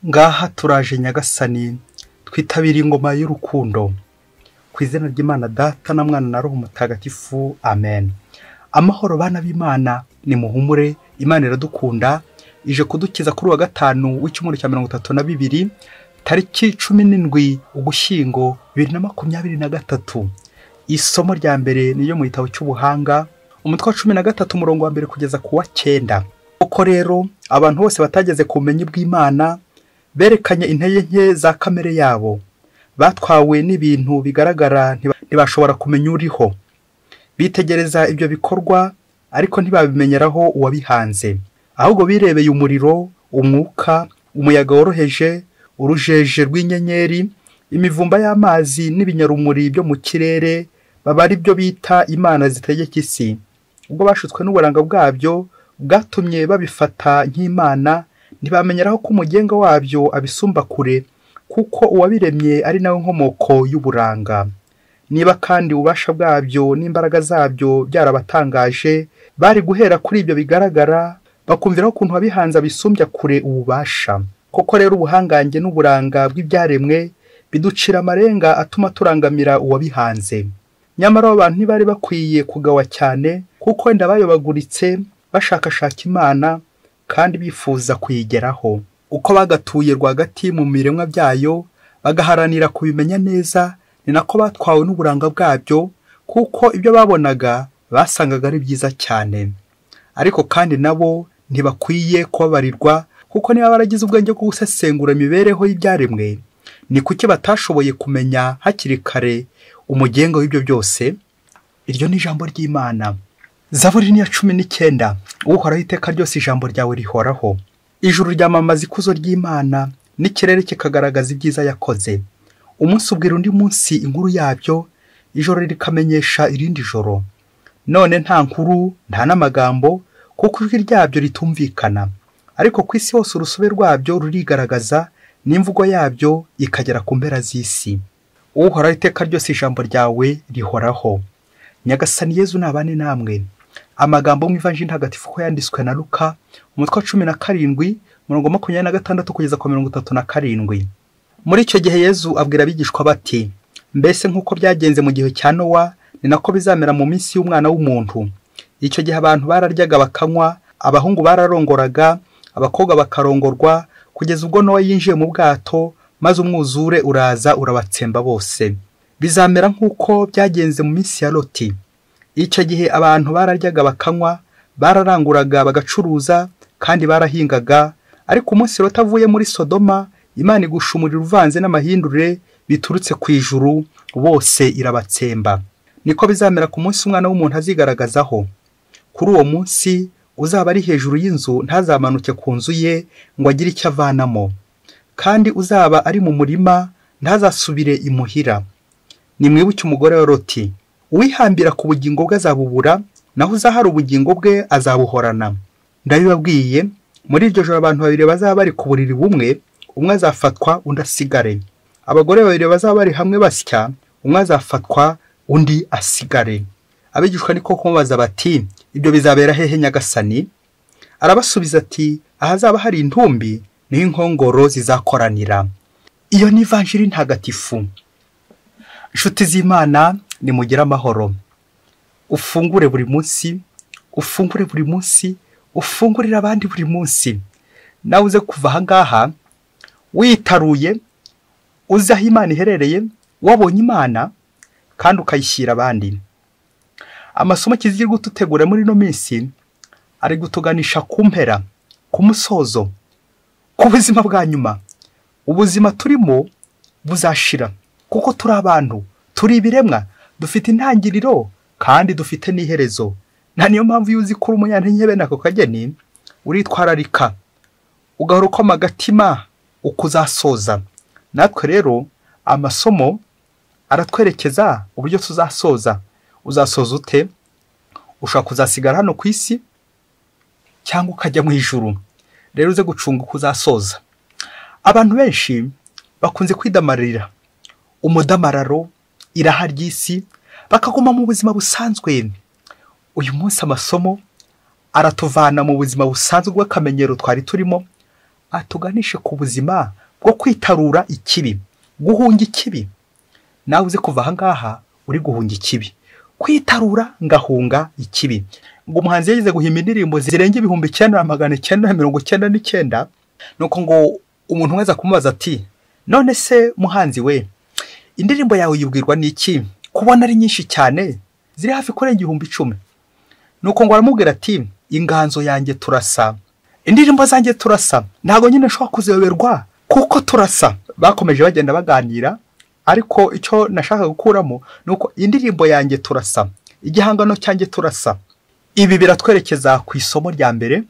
Ngaha turaje Nyagasani, twitabira ingoma y'urukundo. Ku izina ry'Imana Data na Mwana na Roho Mutagatifu, amen. Amahoro bana b'Imana, nimuhumure, Imana iradukunda, ije kudukiza kuri wa gatanu w'icyumweru cya 32, tariki 17 Ugushyingo 2023. Isomo rya mbere niyo mu gitabo cy'ubuhanga, umutwe wa 13 umurongo wa mbere kugeza ku wa 9. Uko rero abantu bose batageze ku bumenyi bw'Imana berekanye intege nke za kamere yabo, batwawe n'ibintu bigaragara, ntibashobora kumenya uriho. Bitegereza ibyo bikorwa ariko ntibabimenyeraho uwabihanze, ahubwo birebeye umuriro, umwuka, umuyaga woroheje, urujeje rw'inyenyeri, imivumba y'amazi n'ibinyarumuri byo mu kirere, baba ari byo bita imana zitegeka isi. Ubwo bashutswe n'uburanga bwabyo bwatumye babifata nk'imana, ntibamenyeraho ko umugenga wabyo abisumba kure, kuko uwabiremye ari nawe nkomoko y'uburanga. Niba kandi ububasha bwabyo n'imbaraga zabyo byarabatangaje, bari guhera kuri ibyo bigaragara bakumviraho ukuntu wabihanze abisumbya kure ububasha. Koko rero ubuhangange n'uburanga bw'ibyaremwe biducira amarenga atuma turangamira uwabihanze. Nyamara abantu ntibari bakwiye kugawa cyane, kuko wenda bayobaguritse bashakashaka Imana kandi bifuza kuyigeraho. Uko bagatuye rwagati mu miremwa byayo bagaharanira kubimenya neza, ni nako batwawe n'uburanga bwabyo, kuko ibyo babonaga basangaga ari byiza cyane. Ariko kandi nabo ntibakwiye kubabarirwa, kuko niba baragize ubwenge bwo gusesengura imibereho y'ibyaremwe, ni kuki batashoboye kumenya hakiri kare umugenga w'ibyo byose? Iryo ni ijambo ry'Imana. Zaburi ni ya 19. Uhoraho iteka ryose ijambo ryawe rihoraho. Ijuru ryamamaza ikuzo ry'Imana, n'ikirere kikagaragaza ibyiza yakoze. Umunsi ubwira undi munsi inkuru yabyo, ijoro rikamenyesha irindi joro. None nta nkuru, nta n'amagambo, kuko ijwi ryabyo ritumvikana. Ariko ku isi hose urusobe rwabyo rurigaragaza, n'imvugo yabyo ikagera ku mpera z'isi. Uhoraho iteka ryose ijambo ryawe rihoraho. Nyagasani Yezu nabane namwe. Amagambo mu Ivanjiri Ntagatifu ko yanditswe na Luka, umutwe wa 17, umurongo 26 kugeza ku 37. Muri icyo gihe Yezu abwira abigishwa bati: mbese nk'uko byagenze mu gihe cya Nowa, ni nako bizamera mu minsi y'umwana w'umuntu. Icyo gihe abantu bararyaga bakanywa, abahungu bararongoraga, abakobwa bakarongorwa, kugeza ubwo Nowa yinjiye mu bwato, maze umwuzure uraza urabatsemba bose. Bizamera nk'uko byagenze mu minsi ya Loti. Icyo gihe abantu bararyaga bakanywa, bararanguraga bagacuruza, kandi barahingaga. Ariko umunsi Loti avuye muri Sodoma, Imana igusha umuriro uvanze n'amahindure biturutse ku ijuru, bose irabatsemba. Niko bizamera ku munsi umwana w'umuntu azigaragazaho. Kuri uwo munsi uzaba ari hejuru y'inzu ntazamanuke ku nzu ye ngo agire icyo avanamo, kandi uzaba ari mu murima ntazasubire imuhira. Nimwibuke umugore wa Loti. Uwihambira ku bugingo bwe azabubura, naho uzahara ubugingo bwe azabuhorana. Ndabibabwiye, muri iryo joro abantu babiri bazaba bari ku buriri bumwe, umwe azafatwa undi asigare. Abagore babiri bazaba bari hamwe basya, umwe azafatwa undi asigare. Abigishwa niko kumubaza bati: ibyo bizabera hehe Nyagasani? Arabasubiza ati: ahazaba hari intumbi niho inkongoro zizakoranira. Iyo ni Ivanjiri Ntagatifu. Inshuti z'Imana, nimugire amahoro. Ufungure buri munsi, ufungure buri munsi, ufungurire abandi buri munsi. Nawe uze kuva aha ngaha witaruye, uzi aho Imana iherereye, wabonye Imana kandi ukayishyira abandi. Amasomo kizira gututegura muri ino minsi ari gutuganisha ku mpera, ku musozo, ku buzima bwa nyuma. Ubuzima turimo buzashira, kuko turi abantu, turi ibiremwa, dufite intangiriro kandi dufite n'iherezo. Na niyo mpamvu iyo uzi ko uri umunyantege nako kageni, uritwararika, ugahora ukoma agatima ukuzasoza. Natwe rero amasomo aratwerekeza uburyo tuzasoza. Uzasoza ute? Ushobora kuzasigara hano ku isi cyangwa ukajya mu ijuru. Rero uze gucunga uko uzasoza. Abantu benshi bakunze kwidamarira umudamararo, iraha ry'isi, bakaguma mu buzima busanzwe. Uyu munsi amasomo aratuvana mu buzima busanzwe bw'akamenyero twari turimo, atuganishe ku buzima bwo kwitarura ikibi, guhunga ikibi. Nawe uzi kuva aha ngaha uri guhunga ikibi, kwitarura ngahunga ikibi. Ngo umuhanzi yageze guhimba indirimbo zirenga 9999, nuko ngo umuntu wese akumubaza ati none se muhanzi we, indirimbo yawe yibwirwa n'iki kubona ari nyinshi cyane ziri hafi kurenga 10,000? Nuko ngo aramubwira ati inganzo yanjye turasa, indirimbo zanjye turasa, ntago nyine nshobora kuziyoberwa kuko turasa. Bakomeje bagenda baganira, ariko icyo nashaka gukuramo nuko indirimbo yanjye turasa, igihangano cyanjye turasa. Ibi biratwerekeza ku isomo rya mbere,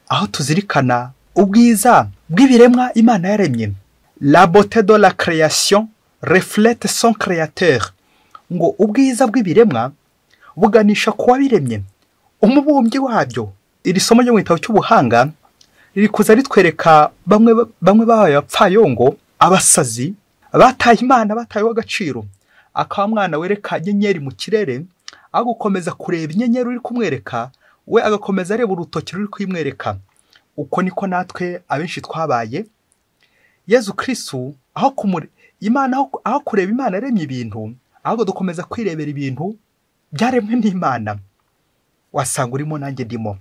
aho tuzirikana ubwiza bw'ibiremwa Imana yaremye. La beauté de la création reflète son créateur. Ngo ubwiza bw'ibiremwa buganisha ku wabiremye, umubumbyi wabyo. Iri somo ryo mu gitabo cy'ubuhanga riri kuza ritwereka bamwe babaye abapfayongo, abasazi bataye Imana, bataye agaciro. Akaba mwana wereka inyenyeri mu kirere, aho gukomeza kureba inyenyeri uri kumwereka, we agakomeza areba urutoki ruri kwimwereka. Uko niko natwe abenshi twabaye. Yezu Kristu aho Imana, aho kureba Imana yaremye ibintu, ahubwo dukomeza kwirebera ibintu byaremwe n'Imana. Wasanga urimo nanjye ndimo.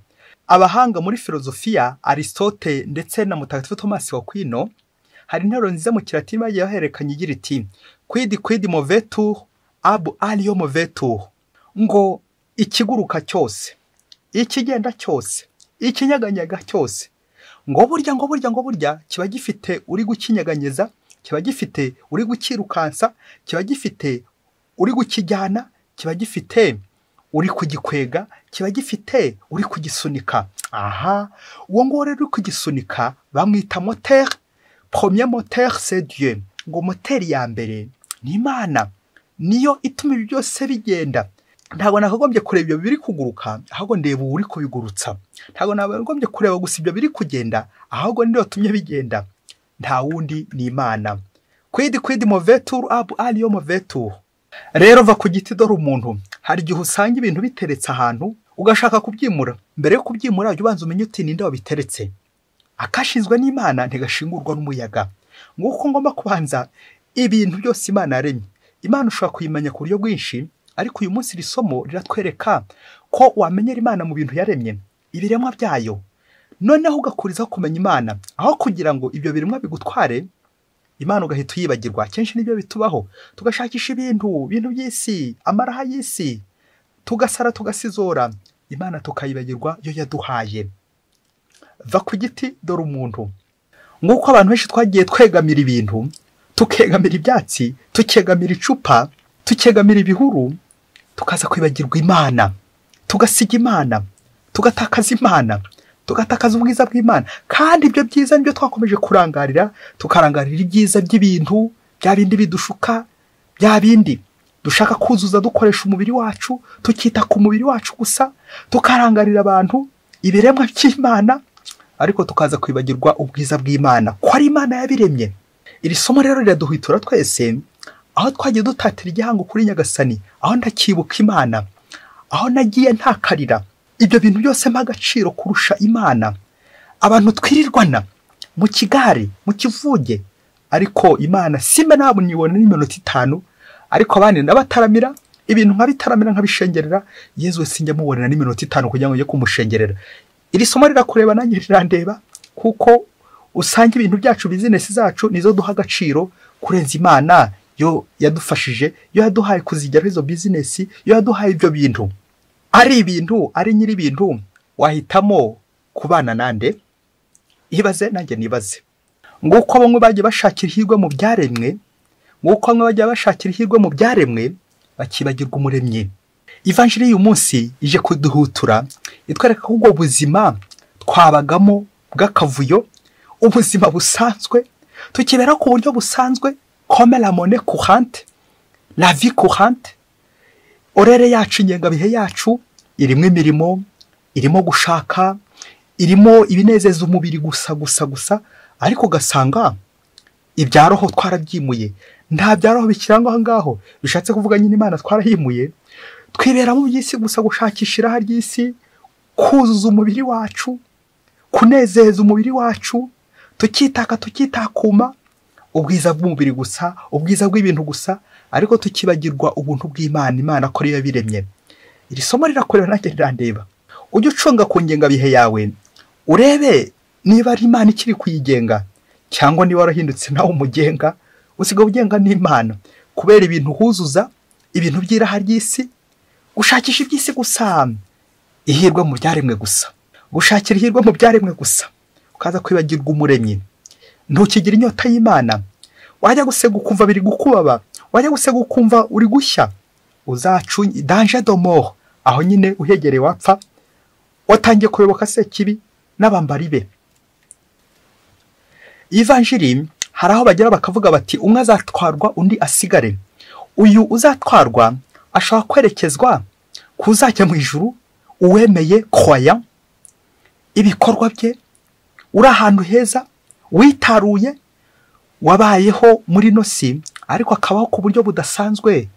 Abahanga muri filozofiya Aristote ndetse na Mutagatifu Thomas wa Aquino, hari interuro nziza mu Kilatini bagiye bahererekanya igira iti quid quid movetur ab alio movetur, ngo ikiguruka cyose, ikigenda cyose, ikinyaganyaga cyose, ngo burya ngo burya ngo burya kiba gifite uri gukinyeganyeza, kiba gifite uri gukirukansa, kiba gifite uri gukijyana, kiba gifite uri kugikwega, kiba gifite uri kugisunika. Aha, uwo nguwo rero uri kugisunika bamwita moteur. Premier moteur c'est Dieu. Ngo moteri ya mbere ni Imana, niyo ituma ibi byose bigenda. Ntabwo nakagombye kureba ibyo biri kuguruka, ahubwo ndeba uri kubigurutsa. Ntabwo nakagombye kureba gusa ibyo biri kugenda, ahubwo ninde watumye bigenda. Nta wundi ni Imana. Quid quid movetur ab alio movetur. Rero va ku giti dore umuntu. Hari igihe usanga ibintu biteretse ahantu ugashaka kubyimura. Mbere yo kubyimura ujye ubanza umenye uti ninde wabiteretse. Akashinzwe n'Imana ntigashingurwa n'umuyaga. Nguko ngomba kubanza ibintu byose Imana yaremye. Imana ushobora kuyimenya ku buryo bwinshi, ariko uyu munsi iri somo riratwereka ko wamenyera Imana mu bintu yaremye, ibiremwa byayo. Noneho ugakurizaho kumenya Imana, aho kugira ngo ibyo biremwa bigutware, Imana ugahita uyibagirwa. Kenshi nibyo bitubaho, tugashakisha ibintu by'isi, amaraha y'isi, tugasara tugasizora, Imana tukayibagirwa yo yaduhaye. Va ku giti dore umuntu. Nguko abantu benshi twagiye twegamira ibintu, tukegamira ibyatsi, tukegamira icupa, tukegamira ibihuru, tukaza kwibagirwa Imana, tugasiga Imana, tugatakaza Imana, tugatakaza ubwiza bw'Imana. Kandi ibyo byiza nibyo twakomeje kurangarira, tukarangarira ibyiza by'ibintu, bya bindi bidushuka, bya bindi dushaka kuzuza dukoresha umubiri wacu, tukita ku mubiri wacu gusa, tukarangarira abantu, ibiremwa by'Imana, ariko tukaza kwibagirwa ubwiza bw'Imana, ko ari Imana yabiremye. Iri somo rero riraduhwitura twese, aho twagiye dutatira igihango kuri Nyagasani, aho ndakibuka Imana, aho nagiye ntakarira ibyo bintu byose mpa agaciro kurusha Imana. Abantu twirirwana mu kigare, mu kivuge, ariko Imana simba ntabwo nibona n'iminota 5, ariko abandi ndabataramira ibintu nkabitaramira nkabishengerera, Yezu sinjya mubonera n'iminota 5 kugira ngo njye kumushengerera. Iri somo rirakureba nanjye rirandeba, kuko usanga ibintu byacu, business zacu nizo duha agaciro kurenza Imana yo yadufashije, yo yaduhaye kuzigera izo business, yo yaduhaye ibyo bintu. Ari ibintu, ari nyiri ibintu, wahitamo kubana nande? Ibaze nanjye nibaze. Nguko bamwe bagiye bashakira ihirwe mu byaremwe, nguko bamwe bagiye bashakira ihirwe mu byaremwe, bakibagirwa umuremyi. Ivanjiri y'uyu munsi ije kuduhutura, itwereka ko ubwo buzima twabagamo bw'akavuyo, ubuzima busanzwe, tukibera ku buryo busanzwe, comme la monnaie courante, la vie courante, orere yacu, ingengabihe yacu irimo imirimo, irimo gushaka, irimo ibinezeza umubiri gusa gusa gusa, ariko ugasanga ibya roho twarabyimuye. Nta bya roho bikirangwa aho ngaho, bishatse kuvuga nyine Imana twarahimuye. Twibera mu by'isi gusa, gushakisha iraha ry'isi, kuzuza umubiri wacu, kunezeza umubiri wacu, Tukitaka tukitakuma ubwiza bw'umubiri gusa, ubwiza bw'ibintu gusa, ariko tukibagirwa ubuntu bw'Imana, Imana ko ariyo yabiremye. Iri somo rirakorera nanjye rirandeba. Ujye ucunga ku ngengabihe yawe, urebe niba ari Imana ikiri kuyigenga cyangwa niba warahindutse nawe umugenga, usigaye ugenga n'Imana kubera ibintu huzuza, ibintu by'iraha ry'isi, gushakisha iby'isi gusa, ihirwe mu byaremwe gusa, gushakira ihirwe mu byaremwe gusa, ukaza kwibagirwa umuremyi. Ntukigira inyota y'Imana, wajya gusega ukumva biri gukubaba, wajya gusega ukumva uri gushya, uzacunye danger de mort, aho nyine uhegereye wapfa, watangiye kuyoboka Sekibi n'abambari be. Ivanjiri hari aho bagera bakavuga bati umwe azatwarwa undi asigare. Uyu uzatwarwa ashobora kwerekezwa kuzajya mu ijuru, uwemeye croyant, ibikorwa bye, uri ahantu heza, witaruye, wabayeho muri no si, ariko akabaho ku buryo budasanzwe,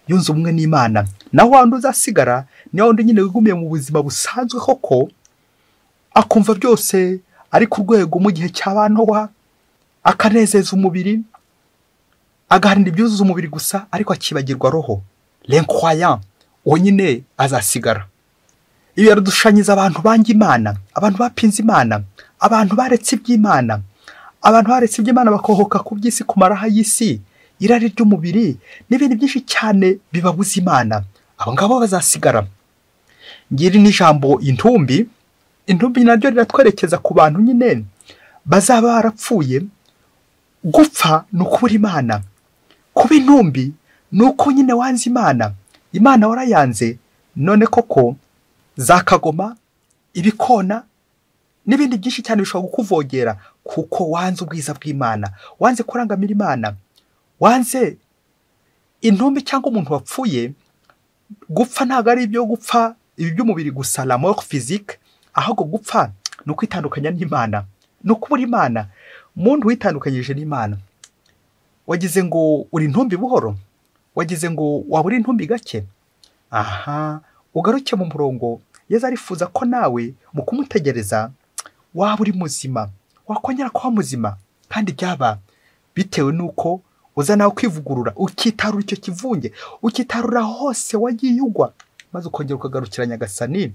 yunze ubumwe n'Imana. Naho wandi uzasigara ni wundi nyine wigumiye mu buzima busanzwe koko, akumva byose ari ku rwego mu gihe cya Nowa, akanezeza umubiri, agaharanira ibyuzuza umubiri gusa, ariko akibagirwa roho. L'incroyant, uwo nyine azasigara. Ibi biradushushanyiriza abantu banga Imana, abantu bapinze Imana, abantu baretse iby'Imana, abantu baretse iby'Imana bakohoka ku by'isi, ku maraha y'isi, irari ry'umubiri n'ibindi byinshi cyane bibabuza Imana. Abo ngabo bazasigara. Ngiri n'ijambo intumbi, intumbi naryo riratwerekeza ku bantu nyine bazaba barapfuye. Gupfa ni ukubura Imana, kuba intumbi ni uko nyine wanze Imana, Imana warayanze, none koko zakagoma, ibikona n'ibindi byinshi cyane bishobora kukuvogera kuko wanze ubwiza bw'Imana, wanze kurangamira Imana, wanze intumbi cyangwa umuntu wapfuye. Gupfa ntabwo ari ibyo gupfa ibi by'umubiri gusa, la mort physique, ahubwo gupfa ni ukwitandukanya n'Imana, ni ukubura Imana. Umuntu witandukanyije n'Imana, wagize ngo uri intumbi buhoro, wagize ngo waba uri intumbi gake. Aha, ugaruke mu murongo. Yezu arifuza ko nawe mu kumutegereza waba uri muzima, wakongera kuba muzima, kandi byaba bitewe nuko uza nawe kwivugurura, ukitarura icyo kivunge, ukitarura hose wagiye ugwa, maze ukongera ukagarukira Nyagasani,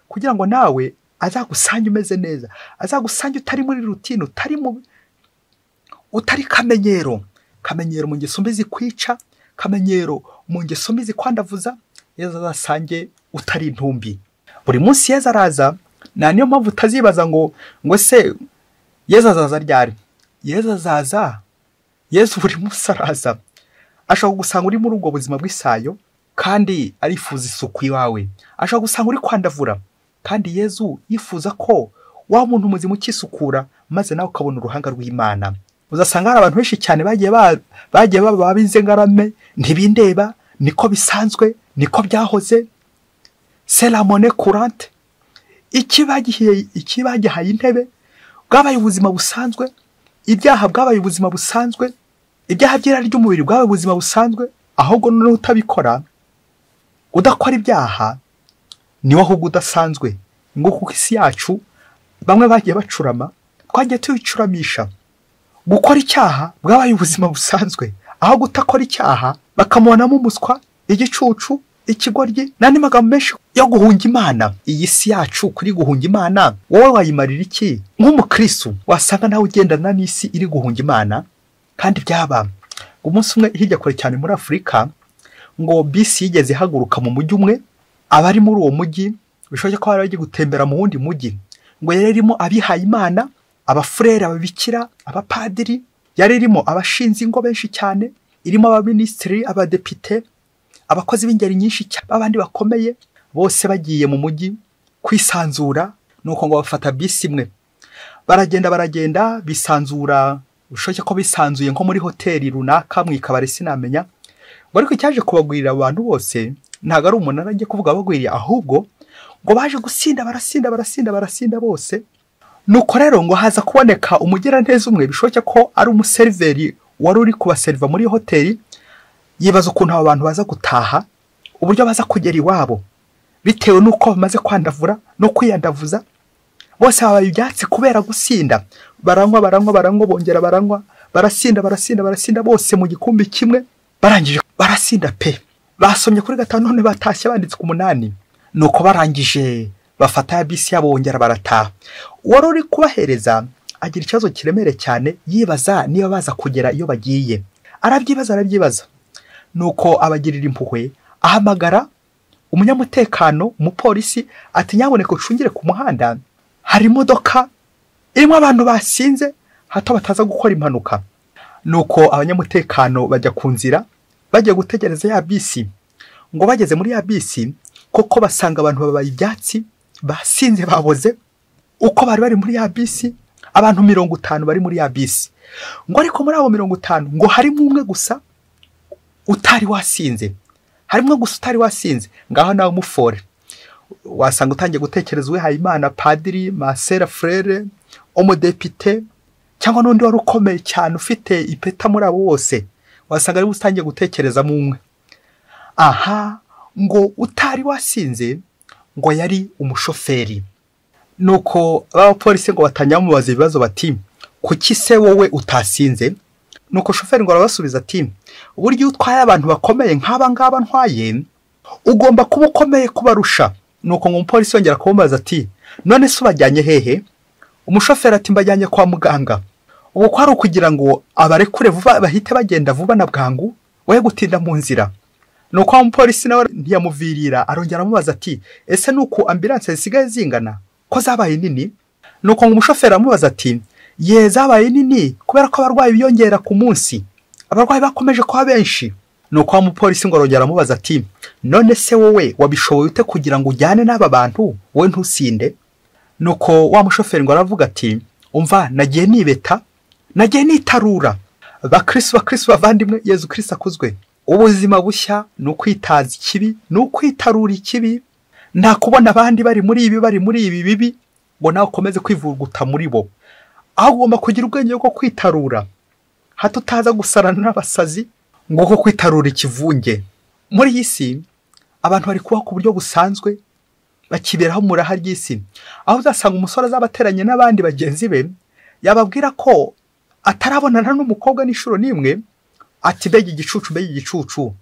kugira ngo nawe azagusange umeze neza, azagusange utari muri rutine, utari kamenyero, kamenyero mu ngeso mbi zikwica, kamenyero mu ngeso mbi zikwandavuza. Yezu azasange utari intumbi. Buri munsi Yezu araza, na niyo mpamvu utazibaza ngo se Yezu azaza ryari? Yezu azaza, Yezu buri munsi araza. Ashobora gusanga uri muri ubwo buzima bw'isayo kandi arifuza isuku iwawe. Ashobora gusanga uri kwandavura kandi Yezu yifuza ko wa muntu muzima ukisukura, maze nawe ukabona uruhanga rw'Imana. Uzasanga hari abantu benshi cyane bagiye baba b'inzengarame, ntibindeba, niko bisanzwe, niko byahoze, c'est la monnaie courante. Ikibagihaye intebe, bwabaye ubuzima busanzwe, ibyaha bwabaye ubuzima busanzwe, ibyaha by'irari ry'umubiri bwabaye ubuzima busanzwe. Ahubwo noneho utabikora, udakora ibyaha, niwe ahubwo udasanzwe. Ngo kuko isi yacu bamwe bagiye bacurama, twagiye tuyicuramisha. Gukora icyaha bwabaye ubuzima busanzwe, aho gutakora icyaha bakamubonamo umuswa, igicucu, ikigoryi n'andi magambo menshi yo guhunga Imana. Iyi si yacu kuri guhunga Imana, wowe wayimarira iki? Nk'umukristo wasanga nawe ugendana n'isi iri guhunga Imana. Kandi byaba umunsi umwe hirya kure cyane muri Afurika, ngo bisi yigeze ihaguruka mu mujyi umwe, abari muri uwo mujyi bishoboke ko bari bagiye gutembera mu wundi mujyi, ngo yari irimo abihaye Imana, abafurere, ababikira, abapadiri, yari irimo abashinze ingo benshi cyane, irimo abaminisitiri, abadepite, abakozi b'ingeri nyinshi cyane, abandi bakomeye, bose bagiye mu mujyi kwisanzura. Nuko ngo bafata bisi imwe, baragenda bisanzura, bishoboke ko bisanzuye nko muri hoteli runaka, mu ikabari sinamenya. Ariko icyaje kubagwirira abantu bose ntabwo ari umunara agiye kuvuga bagwiriye, ahubwo ngo baje gusinda, barasinda bose. Nuko rero ngo haza kuboneka umugiraneza umwe, bishoboke ko ari umuseriveri wari uri kubaseriva muri hoteli, yibaza ukuntu abo bantu baza gutaha, uburyo baza kugera iwabo, bitewe nuko bamaze kwandavura no kwiyandavuza, bose babaye ibyatsi kubera gusinda. Baranywa baranywa baranywa, bongera baranywa, barasinda barasinda barasinda, bose mu gikombe kimwe. Barangije barasinda pe, basomye kuri 5 none batashye banditse ku 8. Nuko barangije bafata ya bisi yabo bongera barataha. Uwari uri kubahereza agira ikibazo kiremere cyane, yibaza niba baza kugera iyo bagiye. Arabyibaza arabyibaza. Nuko abagirira impuhwe, ahamagara umunyamutekano, umupolisi, ati nyaboneka ucungire ku muhanda, hari imodoka irimo abantu basinze, hato bataza gukora impanuka. Nuko abanyamutekano bajya ku nzira bagiye gutegereza ya bisi. Ngo bageze muri ya bisi koko basanga abantu babaye ibyatsi, basinze baboze. Uko bari bari muri ya bisi, abantu 50 bari muri ya bisi. Ngo ariko muri abo 50 ngo harimo umwe gusa utari wasinze. Harimo gusa utari wasinze. Ngaho nawe mufore, wasanga utangiye gutekereza uwihaye Imana, padiri, masera, frere, umudepite, cyangwa n'undi wari ukomeye cyane ufite ipeta. Muri abo bose wasanga ari utangiye gutekereza mu umwe. Aha ngo utari wasinze ngo yari umushoferi. Nuko abapolisi ngo batangira bamubaza ibibazo bati kuki se wowe utasinze? Nuko shoferi ngo arabasubiza ati uburyo utwaye abantu bakomeye nk'aba ngaba ntwaye, ugomba kuba ukomeye kubarusha. Nuko ngo umupolisi yongera kumubaza ati none se ubajyanye hehe? Umushoferi ati mbajyanye kwa muganga. Ubu ko ari ukugira ngo abarekure vuba bahite bagenda vuba na bwangu, we gutinda mu nzira. Nuko umupolisi nawe ntiyamuvirira, arongera amubaza ati ese nuko ambulance zisigaye zingana ko zabaye nini? Nuko ngo umushoferi amubaza ati ye zabaye nini kubera ko abarwayi biyongera ku munsi, abarwayi bakomeje kuba benshi. Nuko umupolisi ngo arongera amubaza ati none se wowe wabishoboye ute kugira ngo ujyane n'aba bantu wowe ntusinde? Nuko wa mushoferi ngo aravuga ati umva, nagiye nibeta, nagiye nitarura. Bakristo bakristo bavandimwe, Yezu Kristo akuzwe. Ubuzima bushya ni ukwitaza ikibi, ni ukwitarura ikibi. Nta kubona abandi bari muri ibi bari muri ibi bibi ngo nawe ukomeze kwivuguta muri bo. Aho ugomba kugira ubwenge bwo kwitarura, hato utaza gusarana n'abasazi ngo ko kwitarura ikivunge. Muri iyi si abantu bari kubaho ku buryo busanzwe, bakiberaho mu raha ry'isi, aho uzasanga umusore azabateranye n'abandi bagenzi be, yababwira ko atarabonana n'umukobwa n'inshuro n'imwe, ati mbega igicucu, mbega igicucu,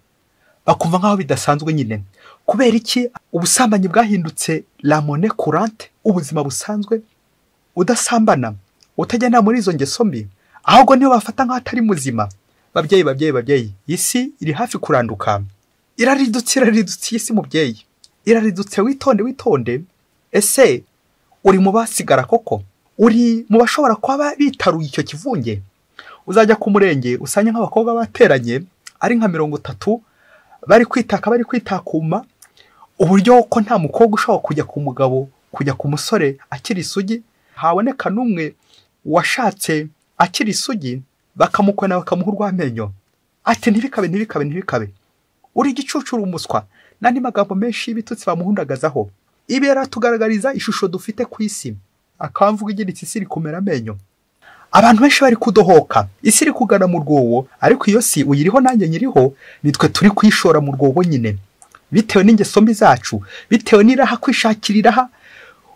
bakumva nk'aho bidasanzwe nyine. Kubera iki? Ubusambanyi bwahindutse la monnaie courante, ubuzima busanzwe. Udasambana, utagenda muri izo ngeso mbi, ahubwo niyo bafata nk'aho atari muzima. Babyeyi babyeyi babyeyi, isi iri hafi kuranduka, iraridutse iraridutse isi mubyeyi, iraridutse. Witonde witonde. Ese uri mu basigara koko? Uri mu bashobora kuba bitaruye icyo kivunge? Uzajya ku murenge usanye nk'abakobwa bateranye ari nka 30 bari kwitaka bari kwitakuma, uburyo ko nta mukobwa ushobora kujya ku mugabo, kujya ku musore akiri isugi. Haboneka n'umwe washatse akiri isugi, bakamukona bakamuha urw'amenyo, ati ntibikabe ntibikabe ntibikabe, uri igicucu, uri umuswa, n'andi magambo menshi y'ibitutsi bamuhundagazaho. Ibi yaratugaragariza ishusho dufite ku isi. Akamvuga igira iti isi iri kumera amenyo, abantu benshi bari kudohoka, isi iri kugana mu rwobo, ariko iyo si uyiriho nanjye nyiriho, nitwe turi kwishora mu rwobo nyine, bitewe n'ingeso mbi zacu, bitewe n'iraha, kwishakira iraha,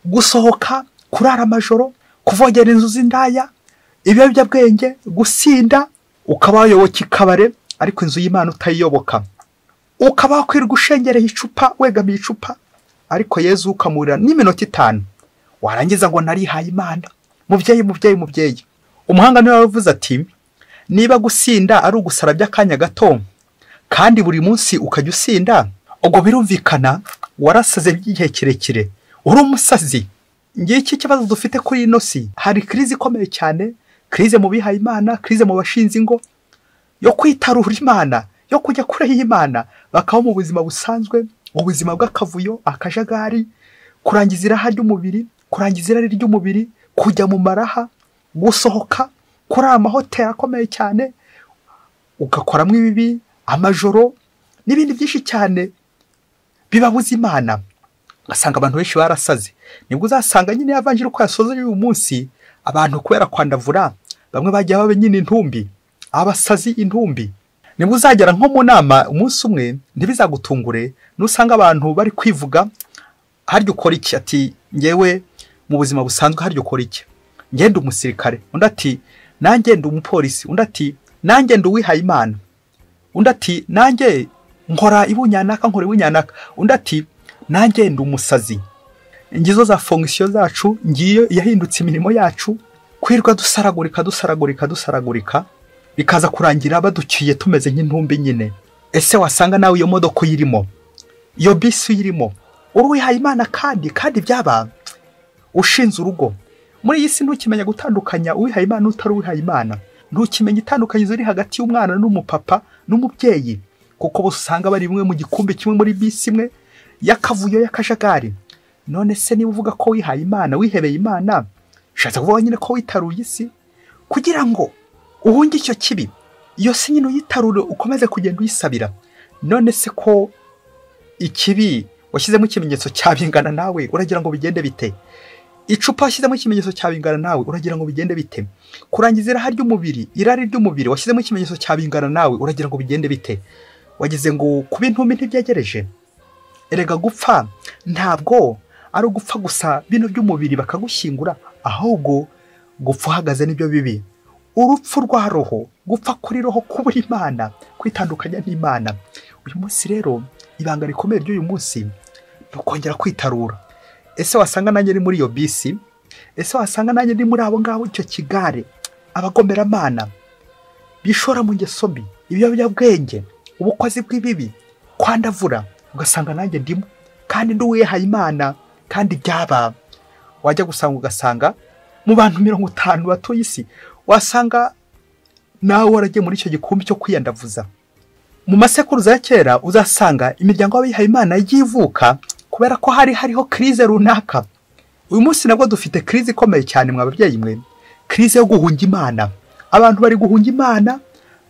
gusohoka, kurara amajoro, kuvogera inzu z'indaya, ibiyobyabwenge, gusinda, ukaba wayoboka ikabare ariko inzu y'Imana utayiyoboka, ukaba wakwirirwa ushengereye icupa, wegamiye icupa, ariko Yezu ukamurira n'iminota 5, warangiza ngo narihaye Imana. Mubyeyi mubyeyi mubyeyi, umuhanga niwe wavuze ati niba gusinda ari ugusara by'akanya gato kandi buri munsi ukajya usinda, ubwo birumvikana warasaze by'igihe kirekire, uri umusazi. Ngiki kibazo dufite kuri ino si. Hari krize ikomeye cyane, krize mu bihaye Imana, krize mu bashinze ingo, yo kwitarura Imana, yo kujya kure y'Imana, bakabaho mu buzima busanzwe, ubuzima bw'akavuyo, akajagari, kurangiza iraha ry'umubiri, kurangiza irari ry'umubiri, kujya mu maraha, gusohoka kuri amahoteli akomeye cyane, ugakoramo ibibi, amajoro n'ibindi byinshi cyane bibabuza Imana. Ugasanga abantu benshi barasaze. Nibwo uzasanga nyine yavanjiri uko yasoza uyu munsi, abantu kubera kwandavura, bamwe bagiye babe nyine intumbi, abasazi intumbi. Nibwo uzagera nko mu nama umunsi umwe, ntibizagutungure nusanga abantu bari kwivuga, harya ukora iki? Ati ngewe mu buzima busanzwe harya ukora iki? Ngende umusirikare, undi ati nanjye ndi umupolisi, undi ati nanjye ndi uwihaye Imana, undi ati nanjye nkora ibunyanaka, nkora ibunyanaka, undi ati nanjye ndi umusazi. Ngizo za fonction zacu, ngiyo yahindutse imirimo yacu, kwirwa dusaragurika dusaragurika dusaragurika, bikaza kurangira baduciye tumeze nk'intumbi nyine. Ese wasanga nawe iyo modoka uyirimo, iyo bisi uyirimo, uri uwihaye Imana kandi byaba ushinze urugo. Muri iyi si ntukimenya gutandukanya uwihaye Imana n'utari uwihaye Imana, ntukimenya itandukanyirizo riri hagati y'umwana n'umupapa n'umubyeyi, kuko bose usanga bari bimwe mu gikumbi kimwe, muri bisi imwe y'akavuyo y'akajagari. None se niba uvuga ko wihaye Imana, wihebeye Imana, ushatse kuvuga nyine ko witaruye isi kugira ngo uhunge icyo kibi, iyo si nyine uyitarure ukomeze kugenda uyisabira. None se ko ikibi washyizemo ikimenyetso cyabingana nawe, uragira ngo bigende bite? Icupa washyizemo ikimenyetso cyabingana nawe, uragira ngo bigende bite? Kurangiza irari ry'umubiri, irari ry'umubiri washyizemo ikimenyetso cyabingana nawe, uragira ngo bigende bite? Wagize ngo kuba intumbi ntibyegereje? Erega gupfa ntabwo ari ugupfa gusa bino by'umubiri bakagushyingura, ahubwo gupfa uhagaze nibyo bibi. Urupfu rwa roho, gupfa kuri roho, kubura Imana, kwitandukanya n'Imana. Uyu munsi rero ibanga rikomeye ry'uyu munsi ni ukongera kwitarura. Ese wasanga nanjye ni muri iyo bisi? Ese wasanga nanjye ni muri abo ngabo, icyo kigare, abagomeramana bishora mu ngeso mbi, ibiyobyabwenge, ubukozi bw'ibibi, kwandavura, ugasanga nanjye ndimo kandi ndi uwihaye Imana, kandi byaba wajya gusanga ugasanga mu bantu 50 batuye isi wasanga nawe waragiye muri icyo gikumbi cyo kwiyandavuza. Mu masekuruza ya kera uzasanga imiryango y'abihaye Imana yivuka kubera ko hari hariho crise runaka. Uyu munsi nabwo dufite crise ikomeye cyane mwa babyeyi mwe, crise yo guhunga Imana. Abantu bari guhunga Imana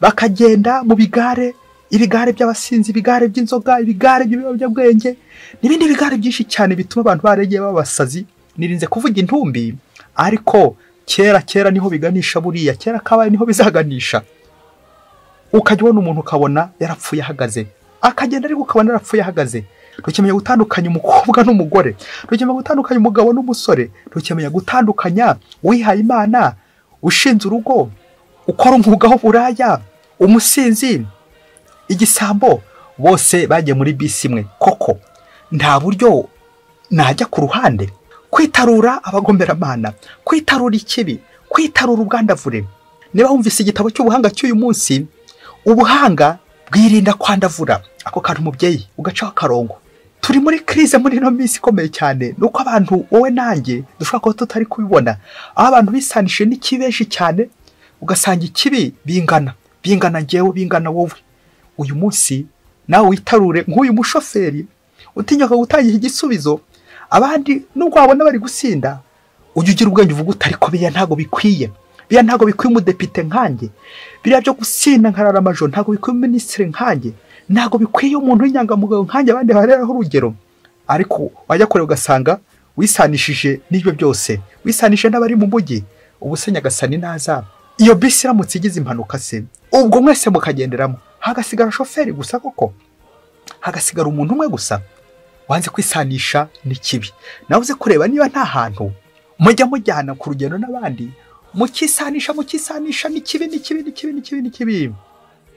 bakagenda mu bigare, ibigare by'abasinzi, ibigare by'inzoga, ibigare by'ibiyobyabwenge n'ibindi bigare byinshi cyane bituma abantu baregeye babasazi. Nirinze kuvuga intumbi, ariko kera kera niho biganisha, buriya kera kabaye niho bizaganisha. Ukajya ubona umuntu ukabona yarapfuye ahagaze, akagenda ariko ukabona yarapfuye ahagaze. Ntukimenya gutandukanya umukobwa n'umugore, ntukimenya gutandukanya umugabo n'umusore, ntukimenya gutandukanya uwihaye Imana, ushinze urugo, ukora umwuga w'uburaya, umusinzi, igisambo, bose bagiye muri bisi imwe. Koko nta buryo najya ku ruhande. Kwitarura abagomeramana, kwitarura ikibi, kwitarura ubwandavure. Niba wumvise igitabo cy'ubuhanga cy'uyu munsi, ubuhanga bwirinda kwandavura. Ako kantu umubyeyi ugacaho akarongo. Turi muri crise muri ino minsi ikomeye cyane, nuko abantu wowe nanjye dushobora kuba tutari kubibona, aho abantu bisanishije n'ikibi benshi cyane, ugasanga ikibi bingana bingana njyewe, bingana wowe. Uyu munsi nawe witarure nk'uyu mushoferi utinyuka gutangira igisubizo abandi nubwo wabona bari gusinda, ujye ugira ubwenge uvuga uti ariko biriya ntago bikwiye, biriya ntago bikwiye umudepite nkanjye, biriya byo gusinda nkarara amajoro ntago bikwiye umuminisitiri nkanjye, ntago bikwiye umuntu w'inyangamugayo nkanjye abandi bareraho urugero. Ariko wajya kure ugasanga wisanishije n'ibyo byose, wisanishije n'abari mu mujyi. Ubu se Nyagasani naza, iyo bisi iramutse igize impanuka se, ubwo mwese mukagenderamo, hagasigara shoferi gusa koko, hagasigara umuntu umwe gusa wanze kwisanisha n'ikibi. Nawe uze kureba niba nta hantu mujya mujyana ku rugendo n'abandi, mukisanisha mukisanisha n'ikibi n'ikibi n'ikibi n'ikibi n'ikibi,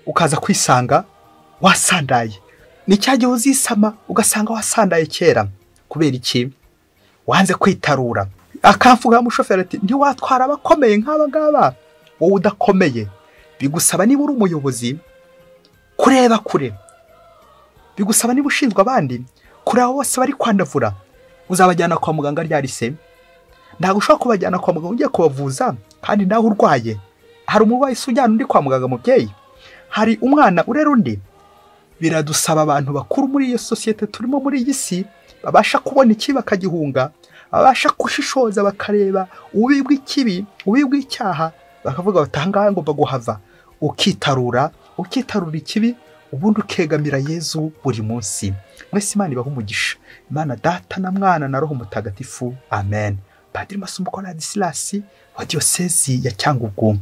ukaza kwisanga wasandaye. Ni cya gihe uzisama ugasanga wasandaye kera. Kubera iki? Wanze kwitarura. Akamvuga mushoferi ati ntiwatwara abakomeye nk'aba ngaba, wowe udakomeye. Bigusaba niba uri umuyobozi kureba kure, bigusaba niba ushinzwe abandi kureba bose bari kwandavura. Uzabajyana kwa muganga ryari se? Ntabwo ushobora kubajyana kwa muganga ugiye kubavuza kandi nawe urwaye. Hari umurwayi se ujyana undi kwa muganga mubyeyi? Hari umwana urera undi? Biradusaba abantu bakuru muri iyo sosiyete turimo muri iyi si, babasha kubona ikibi bakagihunga, babasha gushishoza bakareba ububi bw'ikibi, ububi bw'icyaha, bakavuga bati aha ngaha ngomba guhava. Ukitarura, ukitarura ikibi, ubundi ukegamira Yezu buri munsi. Mwese Imana ibahe umugisha. Imana Data na Mwana na Roho Mutagatifu. Amen. Padiri Masumbuko Ladislas wa Diyosezi ya Cyangugu.